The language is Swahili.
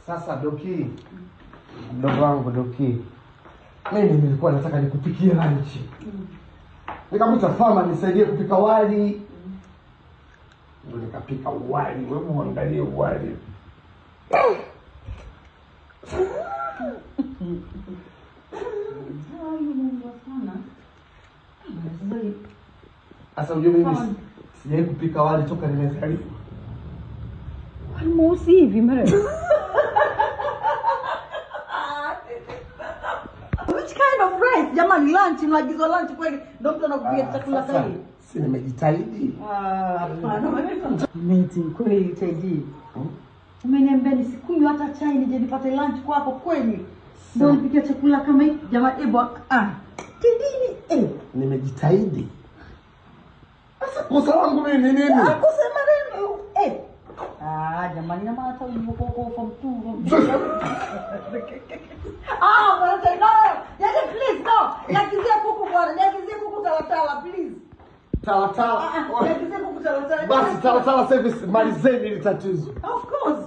Sasa Doki, mdogo wangu Doki, mimi nilikuwa nataka nikupikie lunch. Nikamwita Fama nisaidie kupika wali. Ndio nikapika wali. Wewe muangalie wali. Sasa unajua mimi sijawahi kupika wali toka nimezaliwa. Wali mweusi hivi mara. Which kind of rice? Jamani, lunch, mnaagizwa lunch kweli ndio mtu anakupikia chakula kali. Si nimejitahidi. Ah, hapana. Mimi kweli Teddy. Umeniambia nisikunywe hata chai nije nipate lunch kwako kweli. Ndio nipikia chakula kama hiki jamani, hebu ah. Teddy ni Nimejitahidi. Sasa kosa langu mimi ni nini? Kusema nini? Ah, jamani, na maana hata ulivyokuwa kwa form 2. Ah, bwana no. Yaani please no. Niagizie kuku bwana, niagizie kuku talatala please. Talatala. Niagizie kuku talatala. Basi Talatala Service, malizeni hili tatizo. Of course.